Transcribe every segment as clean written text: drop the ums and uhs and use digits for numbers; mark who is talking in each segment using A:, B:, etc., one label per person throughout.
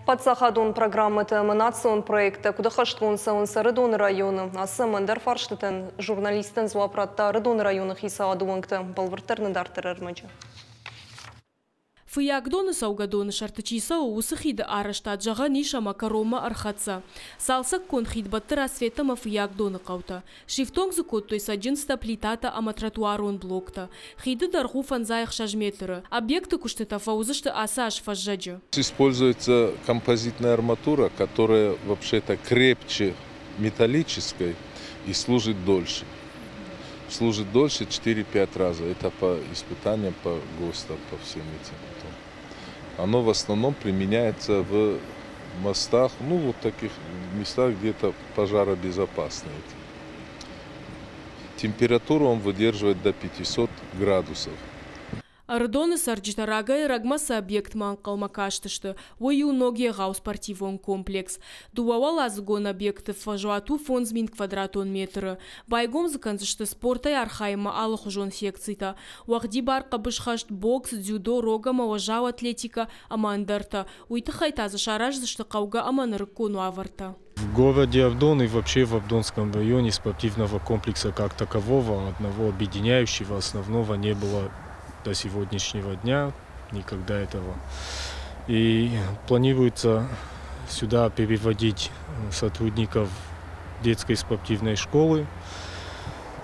A: Паддзахадон программӕтӕ ӕмӕ национ проекттӕ куыд ӕххӕстгонд цӕуынц Ӕрыдоны районы, ацы ӕмӕ ӕндӕр фарстытӕн журналисттӕн дзуапп радта Ӕрыдоны районы хицауады уӕнгтӕ, бӕлвырддӕр нӕ дарддӕр ӕрмӕджы.
B: Фыййагдоны цӕугӕдоны сӕрты чи цӕуы, уыцы хиды арӕзтад, зӕгъӕн ис, ӕмӕ кӕронмӕ ӕрхӕццӕ. Цалцӕггонд хид бӕтты Рассвет ӕмӕ Фыййагдоны хъӕутӕ. Сифтонг дзы кодтой цӕджындзтӕ, плитатӕ ӕмӕ тротуарон блоктӕ. Хиды дӕргъ у 56 метры. Объекты куыстытӕ фӕуыдзысты ацы аз фӕззӕджы.
C: Используется композитная арматура, которая вообще-то крепче металлической и служит дольше. Служит дольше 4-5 раза. Это по испытаниям, по ГОСТам, по всем этим. Оно в основном применяется в мостах, ну вот таких местах, где-то пожаробезопасные. Температуру он выдерживает до 500 градусов.
B: Ӕрыдоны цӕрджытӕ рагӕй-ӕрӕгмӕ цы объектмӕ ӕнхъӕлмӕ кастысты, уый у ног егъау спортивон комплекс. Дыууӕуӕладзыгон объекты фӕзуат у 5000 квадратон метры. Байгом дзы кӕндзысты спортӕй архайынмӕ алыхуызон секцитӕ: уӕгъдибар хъӕбысхӕст, бокс, дзюдо, рог ӕмӕ уӕззау атлетикӕ ӕмӕ ӕндӕртӕ. Уый тыххӕй та дзы сараздзысты хъӕугӕ ӕмӕ нырыккон уавӕртӕ.
D: В городе Ардон и вообще в Ардонском районе спортивного комплекса как такового, одного объединяющего, основного не было до сегодняшнего дня, никогда этого. И планируется сюда переводить сотрудников детской спортивной школы.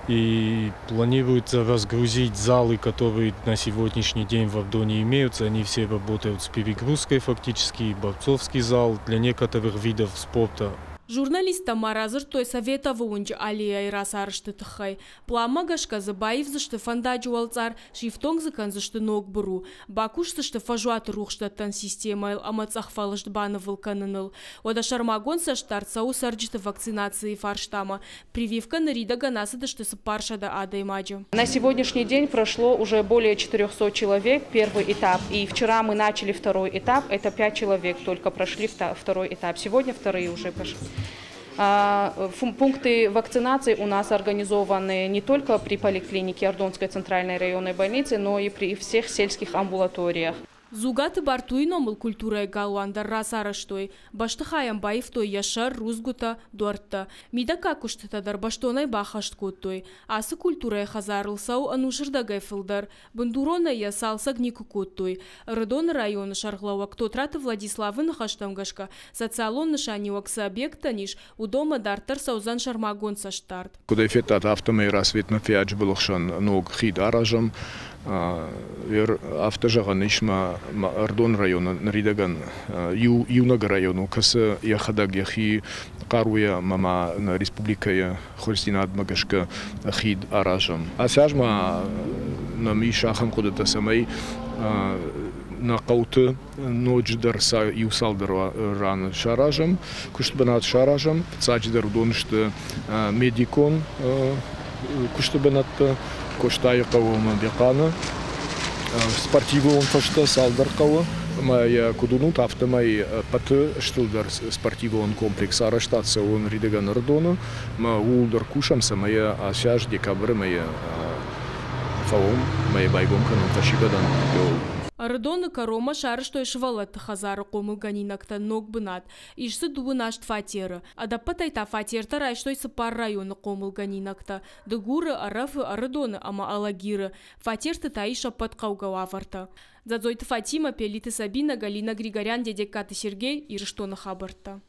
D: И планируется разгрузить залы, которые на сегодняшний день в Ардоне имеются. Они все работают с перегрузкой фактически. И борцовский зал для некоторых видов спорта.
B: Журналисттӕ ма радзырдтой Советовы уынджы аллеяйы рацарӕзты тыххӕй. Пъланмӕ гӕсгӕ дзы баивдзысты фӕндаджы уӕлцъар, сифтонг дзы кӕндзысты ног быру, бакусдзысты фӕзуаты рухсдӕттӕн системӕйыл ӕмӕ цъӕхфӕлыст банывыл кӕныныл. Уӕдӕ сӕрмагонд цӕстдард цӕуы цӕрджыты вакцинацийы фарстамӕ. Прививкӕ ныридӕгӕн ацыдысты 400 адӕймаджы.
E: На сегодняшний день прошло уже более 400 человек первый этап. И вчера мы начали второй этап. Это 5 человек только прошли второй этап. Сегодня вторые уже пошли. Пункты вакцинации у нас организованы не только при поликлинике Ардонской центральной районной больницы, но и при всех сельских амбулаториях.
B: Дзугаты Бартуйы номыл культурӕйы галуан дӕр рацарӕзтой. Бӕстыхайӕн баивтой йӕ сӕр, рудзгуытӕ, дуӕрттӕ. Мидӕггаг куыстытӕ дӕр бӕстонӕй баххӕст кодтой. Ацы культурӕйы хӕдзарыл цӕуы ӕнусырдӕгӕй фылдӕр. Бындуронӕй йӕ цалцӕг никуы кодтой. Ӕрыдоны районы сӕргълӕууӕг Тотраты Владиславы ныхӕстӕм гӕсгӕ, социалон нысаниуӕг цы объекттӕн ис, уыдонмӕ дарддӕр цӕудзӕн сӕрмагонд цӕстдард.
F: Куыд ӕй федтат, афтӕмӕй Рассветмӕ Фиаджы былы хсӕн ног хид аразӕм. Афтӕ зӕгъӕн ис, ӕмӕ Ӕрыдоны районы ныридӕгӕн иунӕг район у, кӕцы йӕхӕдӕг йӕхи хъаруйӕ ӕмӕ ма нӕ республикӕйы хорздзинадмӕ гӕсгӕ хид аразӕм. Ацы аз ма нӕм ис ахӕм хъуыдытӕ, цӕмӕй нӕ хъӕуты ноджыдӕр сӕ иу цалдӕр раны саразӕм, куыстбынат саразӕм. Фыццаджыдӕр уыдон сты медикон куысты бынӕттӕ Къостайы хъӕуы ӕмӕ Бехъаны, спортивон фӕзтӕ цалдӕр хъӕуы. Ӕмӕ йӕ куыд уынут, афтӕмӕй ӕппӕты стылдӕр спортивон комплекс арӕзтад цӕуы ныридӕгӕн Ӕрыдоны. Ӕмӕ ууыл дӕр кусӕм, цӕмӕй йӕ ацы аз декабры мӕйы фӕуӕм, ӕмӕ йӕ байгом кӕнӕм фӕсивӕдӕн.
B: Ӕрыдоны кӕронмӕ сарӕзтой сывӕллӕтты хӕдзары хъомылгӕнинӕгтӕн ног бынат. Ис дзы дыууын аст фатеры. Ӕдӕппӕтӕй та фатертӕ райстой цыппар районы хъомылгӕнинӕгтӕ – Дыгуры, Ӕрӕфы, Ӕрыдоны ӕмӕ Алагиры. Фатерты та ис ӕппӕт хъӕугӕ уавӕртӕ. Дзӕдзойты Фатимӕ, Пелиты Сабинӕ, Галина Григорян, Дедегкаты Сергей, Ирыстоны хабӕрттӕ.